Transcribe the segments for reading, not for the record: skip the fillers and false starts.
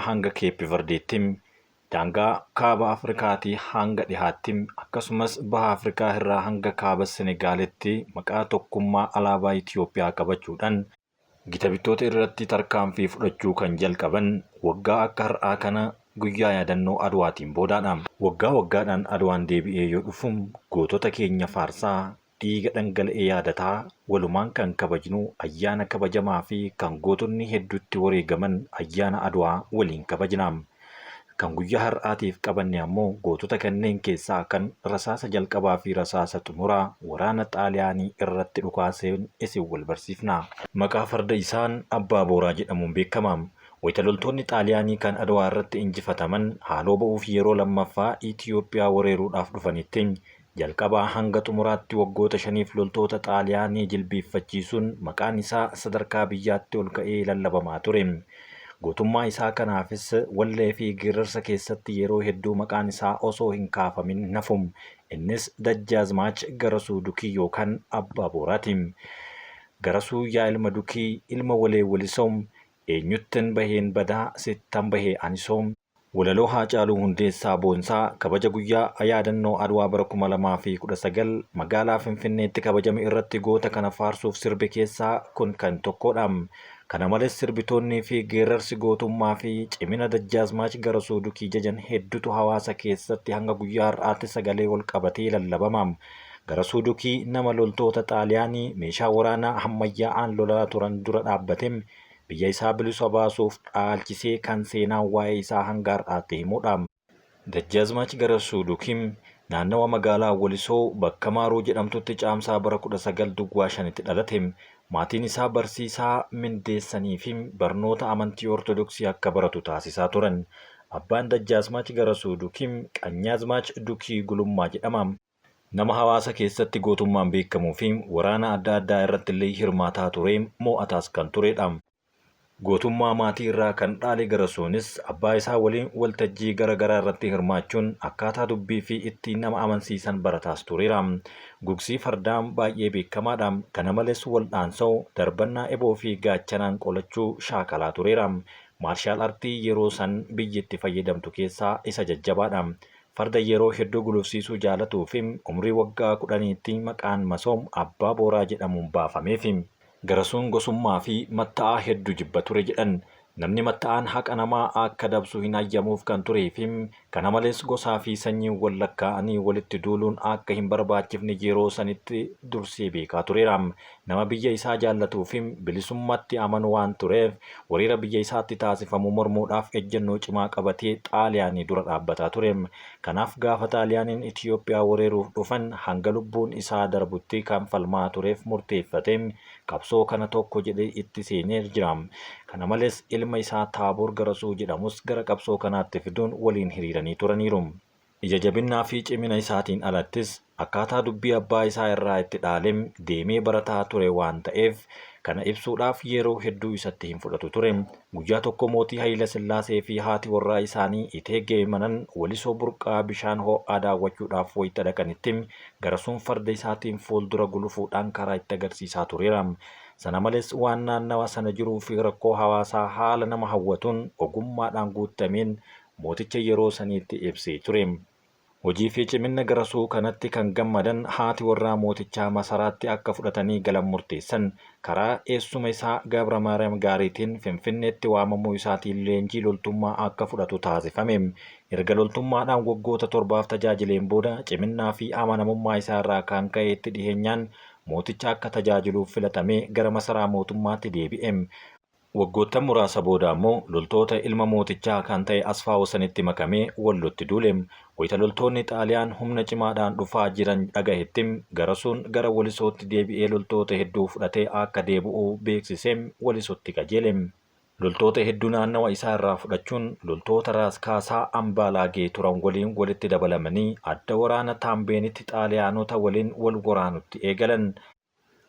hanga Keeppi Vardeetti, daangaa Kaaba Afrikaatii hanga dhihaatti, akkasumas Baha Afrikaa irraa hanga Kaaba Senegaalitti maqaa tokkummaa alaabaa Itiyoophiyaa qabachuudhaan gita bittoota irratti tarkaanfii fudhachuu kan jalqaban waggaa akka har'aa kana guyyaa yaadannoo Adwaatiin boodaadha. Waggaa waggaadhaan Adwaan deebi'ee yoo dhufu gootota keenya faarsaa, dhiiga dhangala'e yaadataa walumaan kan kabajnu ayyaana kabajamaa fi kan gootonni heddu itti wareegaman ayyaana Adwaa waliin kabajna. Kan guyyaa har'aatiif qabanne ammoo gootota kanneen keessaa kan rasaasa jalqabaa fi rasaasa xumuraa waraana Xaaliyaanii irratti dhukaaseen isin wal barsiifna. Maqaa farda isaan Abbaa Booraa jedhamuun beekama. Wayita loltoonni Xaaliyaanii kan Adwaa irratti injifataman haaloo ba'uuf yeroo lammaffaa Itiyoophiyaa wareeruudhaaf dhufanitti Jalqabaa hanga xumuraatti waggoota shaniif loltoota Xaaliyaanii jilbiiffachiisuun maqaan isaa sadarkaa biyyaatti ol ka'ee lallabamaa ture. Gootummaa isaa kanaafis wallee fi geerarsa keessatti yeroo hedduu maqaan isaa osoo hin kaafamin hin hafu. Innis Dajjaazmaach Garasuu Dukii yookaan Abbaa Booraati. Garasuu yaa ilma Dukii, ilma Walee Walisoo, eenyuttin baheen badaa sittan bahe anisoo. Walaloo Haacaaluu Hundeessaa Boonsaa kabaja guyyaa yaadannoo Adwaa bara 2019 magaalaa Finfinneetti kabajame irratti goota kana faarsuuf sirbe keessaa kun kan tokkoodha. Kana malees sirbitoonnii fi geerarsi gootummaa fi cimina Dajjaazmaach Garasuu Dukii jajan heddutu hawaasa keessatti hanga guyyaa har'aatti sagalee ol qabatee lallabama. Garasuu Dukii nama loltoota Xaaliyaanii meeshaa waraanaa ammayyaa'aan lolaa turan dura dhaabbate Biyya isaa bilisa baasuuf dhaalchisee kan seenaan waa'ee isaa hanga har'aatti himudha. Dajjaazmaach Garasuu Dukim naannawa magaalaa Walisoo bakka Maaruu jedhamtutti Caamsaa bara 1905tti dhalate. Maatiin isaa barsiisaa mindeessaniifi barnoota amantii Ortodoksii akka baratu taasisaa turan. Abbaan Dajjaazmaach Garasuu Dukim Qanyaazmaach Dukii Gulummaa jedhama. Nama hawaasa keessatti gootummaan beekamuu fi waraana adda addaa irrattillee hirmaataa turee moo'ataas kan turedha. Gootummaa maatii irraa kan dhaale Garasuunis abbaa isaa waliin waltajjii gara garaa irratti hirmaachuun akkaataa dubbii fi ittiin nama amansiisan barataas tureera. Gugsii fardaan baay'ee beekamaadha. Kana malees waldhaansoo, darbannaa eboo fi gaachanaan qolachuu shaakalaa tureera. Maarshaal artii yeroo san biyyi itti fayyadamtu keessaa isa jajjabaadha. Farda yeroo hedduu gulufsiisuu jaalatuu fi umrii waggaa kudhaniitti maqaan masoo Abbaa Booraa jedhamuun baafameefi. Garasuun gosummaa fi matta'aa heddu jibba ture jedhan. Namni matta'aan haqa namaa akka dabsu hin hayyamuuf kan turee fi kana malees gosaa fi sanyiin wal lakkaa'anii walitti duuluun akka hin barbaachifne yeroo sanitti dursee beekaa tureera. Nama biyya isaa jaallatuu fi bilisummatti amanu waan tureef wereera biyya isaatti taasifamu mormuudhaaf ejjennoo cimaa qabatee Xaaliyaanii dura dhaabbataa ture. Kanaaf gaafa Xaaliyaaniin Itiyoophiyaa wereeruuf dhufan hanga lubbuun isaa darbutti kan falmaa tureef murteeffatee qabsoo kana tokko jedhee itti seenee jira. Kana malees ilma isaa Taabor Garasuu jedhamus gara qabsoo kanaatti fiduun waliin hiriiranii turaniiru. Ija jabinnaa fi cimina isaatiin alattis akkaataa dubbii abbaa isaa irraa itti dhaale deemee barataa ture waan ta'eef kana ibsuudhaaf yeroo hedduu isatti hin fudhatu ture. Guyyaa tokko mootii Hayila Sillaasee fi haati warraa isaanii Iteeggee Manan Walisoo burqaa bishaan ho'aa daawwachuudhaaf wayita dhaqanitti Garasuun farda isaatiin fuuldura gulufuudhaan karaa itti agarsiisaa tureera. Sana malees waan naannawa sana jiruu fi rakkoo hawaasaa haala nama hawwatuun ogummaadhaan guuttameen mooticha yeroo saniitti ibsee ture. Hojii fi ciminna Garasuu kanatti kan gammadan haati warraa mootichaa masaraatti akka fudhatanii galan murteessan. Karaa eessuma isaa Gabramaariyaam Gaariitiin Finfinneetti waamamuu isaatiin leenjii loltummaa akka fudhatu taasifame. Erga loltummaadhaan waggoota torbaaf tajaajileen booda ciminnaa fi amanamummaa isaa irraa kan ka'e itti dhiheenyaan mooticha akka tajaajiluuf filatamee gara masaraa mootummaatti deebi'e. Waggoottan muraasa booda ammoo loltoota ilma mootichaa kan ta'e Asfaa Wasanitti makamee Wallotti duule. Wayita loltoonni Xaaliyaan humna cimaadhaan dhufaa jiran dhagahetti Garasuun gara Walisootti deebi'ee loltoota hedduu fudhatee akka deebi'u beeksisee Walisotti qajeele. Loltoota hedduu naannawa isaa irraa fudhachuun loltoota Raas Kaasaa Ambaalaagee turan waliin walitti dabalamanii adda waraana Taambeenitti Xaaliyaanota waliin wal waraanutti eegalan.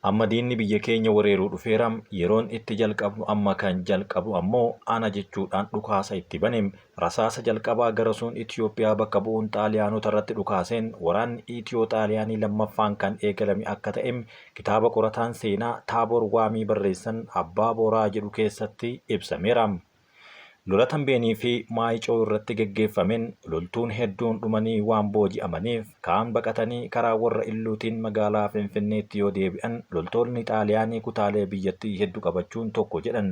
Amma diinni biyya keenya wereeruu dhufeera, yeroon itti jalqabnu amma kan jalqabu ammoo ana jechuudhaan dhukaasa itti bane. Rasaasa jalqabaa Garasuun Itiyoophiyaa bakka bu'uun Xaaliyaanota irratti dhukaaseen waraanni Itiyoo-Xaaliyaanii lammaffaan kan eegalame akka ta'e kitaaba qorataan seenaa Taabor Waamii barreessan Abbaa Booraa jedhu keessatti ibsameera. Lola Tambeenii fi Maayicoo irratti geggeeffameen loltuun hedduun dhumanii waan booji'amaniif kaan baqatanii karaa warra Illuutiin magaalaa Finfinneetti yoo deebi'an loltoonni Xaaliyaanii kutaalee biyyattii heddu qabachuun tokko jedhan.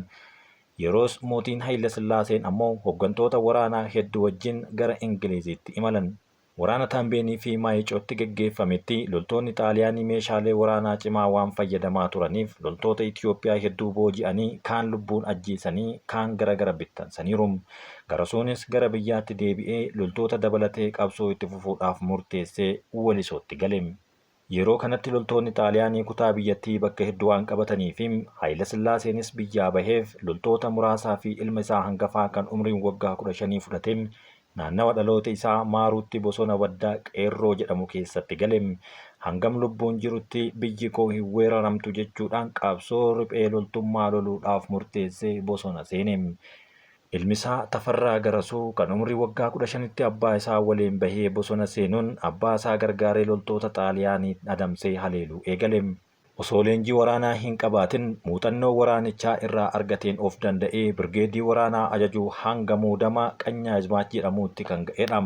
Yeroos mootiin Hayilasillaaseen ammoo hoggantoota waraanaa heddu wajjin gara Ingiliiziitti imalan. Waraana Taambeenii fi Maayicootti geggeeffametti loltoonni Xaaliyaanii meeshaalee waraanaa cimaa waan fayyadamaa turaniif loltoota Itiyoophiyaa hedduu booji'anii kaan lubbuun ajjeesanii kaan gara gara bittansaniiru. Garasuunis gara biyyaatti deebi'ee loltoota dabalatee qabsoo itti fufuudhaaf murteessee Walisootti gale. Yeroo kanatti loltoonni Xaaliyaanii kutaa biyyattii bakka hedduu waan qabatanii fi Hayilasillaaseenis biyyaa baheef loltoota muraasaa fi ilma isaa hangafaa kan umriin waggaa 15 fudhatee naannawa dhaloota isaa Maaruutti bosona Waddaa Qeerroo jedhamu keessatti gale. Hangam lubbuun jirutti biyyi koo hin weeraramtu jechuudhaan qabsoo riphee loltummaa loluudhaaf murteessee bosona seene. Ilmisaa Tafarraa Garasuu kan umrii waggaa 15tti abbaa isaa waliin bahee bosona seenuun abbaa isaa gargaaree loltoota Xaaliyaanii adamsee haleeluu eegale. Osoo leenjii waraanaa hin qabaatin muuxannoo waraanichaa irraa argateen of danda'ee birgeedii waraanaa ajajuu hanga muudama Qanyaazmaach jedhamuutti kan ga'edha.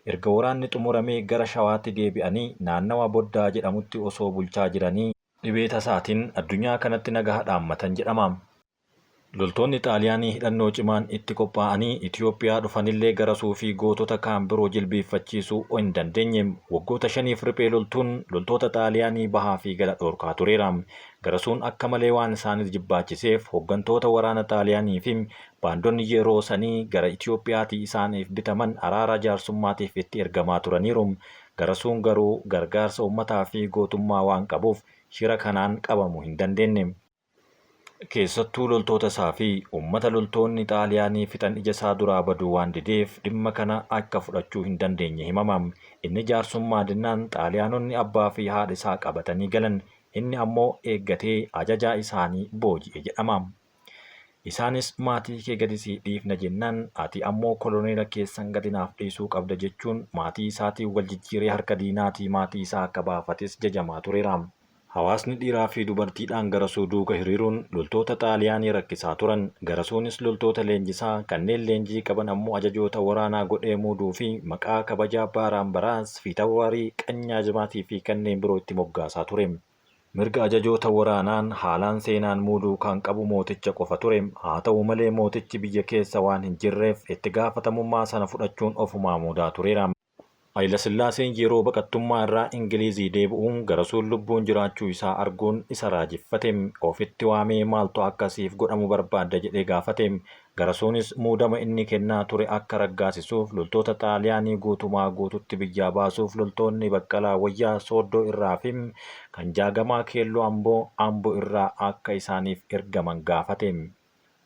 Erga waraanni xumuramee gara Shawaatti deebi'anii naannawa Boddaa jedhamutti osoo bulchaa jiranii dhibee tasaatiin addunyaa kanatti nagaha dhaammatan jedhama. Loltoonni Xaaliyaanii hidhannoo cimaan itti qophaa'anii Itiyoophiyaa dhufanillee Garasuu fi gootota kaan biroo jilbiiffachiisuu hin dandeenye. Waggoota shaniif riphee loltuun loltoota Xaaliyaanii bahaa fi gala dhorkaa tureera. Garasuun akka malee waan isaan jibbaachiseef hoggantoota waraana Xaaliyaanii fi baandonni yeroo sanii gara Itiyoophiyaatii isaaniif bitaman araara jaarsummaatiif itti ergamaa turaniiru. Garasuun garuu gargaarsa uummataa fi gootummaa waan qabuuf shira kanaan qabamuu hin dandeenye. Keessattuu loltoota isaa fi uummata loltoonni Xaaliyaanii fixan ija isaa duraa baduu waan dideef dhimma kana akka fudhachuu hin dandeenye himama. Inni jaarsummaa dinnaan Xaaliyaanonni abbaa fi haadha isaa qabatanii galan. Inni ammoo eeggatee ajajaa isaanii booji'e jedhama. Isaanis maatii kee gadi sii dhiifna jennaan ati ammoo koloneela keessan gadi naaf dhiisuu qabda jechuun maatii isaatiin wal jijjiiree harka diinaatii maatii isaa akka baafates jajamaa tureera. Hawaasni dhiiraa fi dubartiidhaan Garasuu duuka hiriiruun loltoota Xaaliyaanii rakkisaa turan. Garasuunis loltoota leenjisaa, kanneen leenjii qaban ammoo ajajoota waraanaa godhee muuduu fi maqaa kabajaa Baaraambaraas, Fiitawraarii, Qanyaazimaatii fi kanneen biroo itti moggaasaa ture. Mirga ajajoota waraanaan haalaan seenaan muuduu kan qabu mooticha qofa ture. Haa ta'u malee mootichi biyya keessa waan hin jirreef itti gaafatamummaa sana fudhachuun ofumaa muudaa tureera. Hayilasillaaseen yeroo baqattummaa irraa Ingiliizii deebi'u Garasuun lubbuun jiraachuu isaa arguun isa raajeffate. Ofitti waamee maaltu akka siif godhamu barbaadda jedhee gaafate. Garasuunis muudama inni kennaa ture akka raggaasisuuf, loltoota Xaaliyaanii guutumaa guututti biyyaa baasuuf loltoonni Baqqalaa Wayyaa Sooddoo irraa fi kan Jaagamaa Keelloo Amboo Ambo irraa akka isaaniif ergaman gaafate.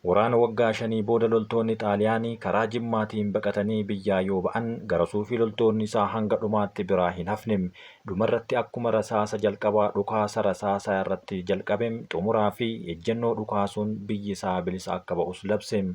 Waraana waggaa shanii booda loltoonni Xaaliyaanii karaa Jimmaatiin baqatanii biyyaa yoo ba'an Garasuufi loltoonni isaa hanga dhumaatti biraa hin hafne. Dhumarratti akkuma rasaasa jalqabaa dhukaasa rasaasaa irratti jalqabe xumuraa fi ejjennoo dhukaasuun biyyi isaa bilisa akka ba'us labse.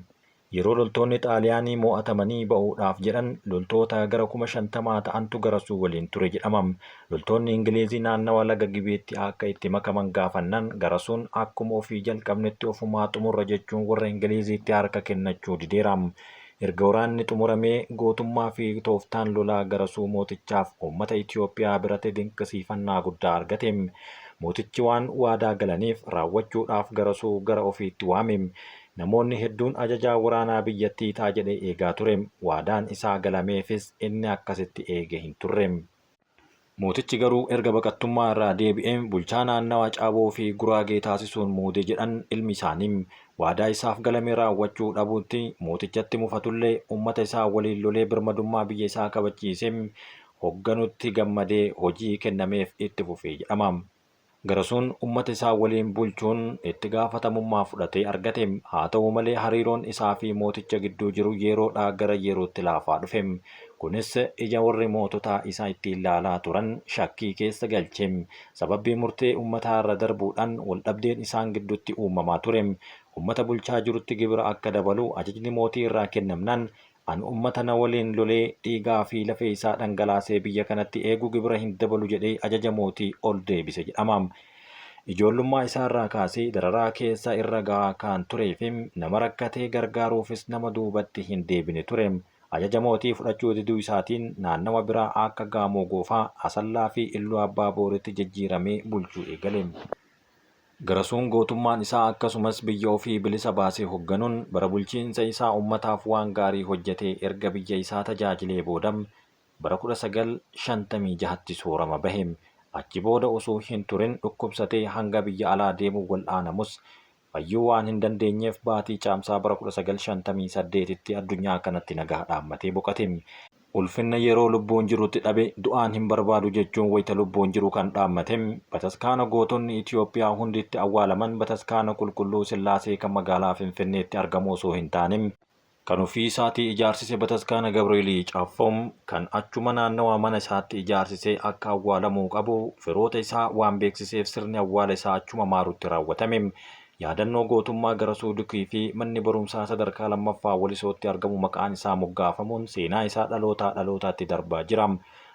Yeroo loltoonni Xaaliyaanii moo'atamanii ba'uudhaaf jedhan loltoota gara 50,000 ta'antu Garasuu waliin ture jedhama. Loltoonni Ingiliizii naannawa laga Gibeetti akka itti makaman gaafannaan Garasuun akkuma ofii jalqabnetti ofumaa xumurra jechuun warra Ingiliiziitti harka kennachuu dideera. Erga waraanni xumuramee gootummaa fi tooftaan lolaa Garasuu mootichaaf uummata Itiyoophiyaa birati dinqisiifannaa guddaa argate. Mootichi waan waadaa galaniif raawwachuudhaaf Garasuu gara ofiitti waame. Namoonni hedduun ajajaa waraanaa biyyattii ta'a jedhee eegaa ture. Waadaan isaa galameefis inni akkasitti eege hin turre. Mootichi garuu erga baqattummaa irraa deebi'ee bulchaa naannawa Caaboo fi Guraagee taasisuun muude jedhan ilmi isaanii. Waadaa isaaf galame raawwachuu dhabuutti mootichatti mufatullee uummata isaa waliin lolee birmadummaa biyya isaa kabachiisee hogganutti gammadee hojii kennameef itti fufe jedhama. Garasuun ummata isaa waliin bulchuun itti gaafatamummaa fudhatee argate. Haa ta'u malee hariiroon isaa fi mooticha gidduu jiru yeroodhaa gara yerootti laafaa dhufe. Kunis ija warri moototaa isa ittiin laalaa turan shakkii keessa galche. Sababbii murtee ummataa irra darbuudhaan waldhabdeen isaan gidduutti uumamaa ture. Ummata bulchaa jirutti gibira akka dabalu ajajni mootii irraa kennamnaan An ummata na waliin lolee dhiigaa fi lafee isaa dhangalaasee biyya kanatti eegu gibira hin dabalu jedhee ajaja mootii ol deebise jedhama. Ijoollummaa isaarraa kaasee dararaa keessa irra gahaa kan turee fi nama rakkate gargaaruufis nama duubatti hin deebine ture. Ajaja mootii fudhachuu diduu isaatiin naannawa biraa akka Gaamoo Goofaa, Asallaa fi Illuu Abbaa Booritti jijjiiramee bulchuu eegale. Garasuun gootummaan isaa akkasumas biyya ofii bilisa baasee hogganuun bara bulchiinsa isaa ummataaf waan gaarii hojjetee erga biyya isaa tajaajilee booda bara 1956tti soorama bahe. Achi booda osoo hin turin dhukkubsatee hanga biyya alaa deemuun wal'aanamus fayyuu waan hin dandeenyeef baatii Caamsaa bara 1958tti addunyaa kanatti nagaa dhaammatee boqate. Ulfinna yeroo lubbuun jirutti dhabe du'aan hin barbaadu jechuun wayita lubbuun jiru kan dhaammate bataskaana gootonni Itiyoophiyaa hundi itti awwaalaman Bataskaana Qulqulluu Sillaasee kan magaalaa Finfinneetti argamu osoo hin taane, kan ofii isaatii ijaarsise Bataskaana Gabreelii Caffoo kan achuma naannawa mana isaatti ijaarsise akka awwaalamuu qabu firoota isaa waan beeksiseef sirni awwaala isaa achuma Maarutti raawwatame. Yaadannoo gootummaa Garasuu Dukii fi manni barumsaa sadarkaa lammaffaa Walisootti argamu maqaan isaa moggaafamuun seenaa isaa dhalootaa dhalootaatti darbaa jira.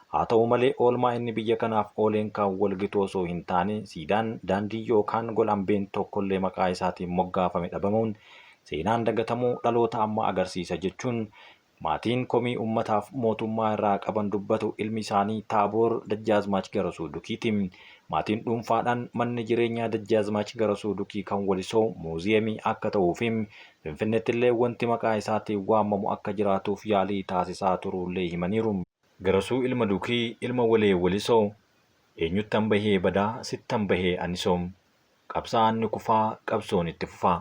Haa ta'u malee oolmaa inni biyya kanaaf ooleen kan wal gitu osoo hin taane siidaan, daandiin yookaan gol-ambeen tokkollee maqaa isaatiin moggaafame dhabamuun seenaan dagatamuu dhaloota ammaa agarsiisa jechuun Maatiin komii ummataaf mootummaa irraa qaban dubbatu ilmi isaanii Taaboor Dajjaazmaach Garasuu Dukiiti. Maatiin dhuunfaadhaan manni jireenyaa Dajjaazmaach Garasuu Dukii kan Walisoo muuziyeemii akka ta'uu fi Finfinnettillee wanti maqaa isaatiin waamamu akka jiraatuuf yaalii taasisaa turuullee himaniiru. Garasuu ilma Dukii ilma Walee Walisoo Eenyuttan bahee badaa sittan bahee anisoo Qabsaa'aan ni kufaa qabsoon itti fufaa.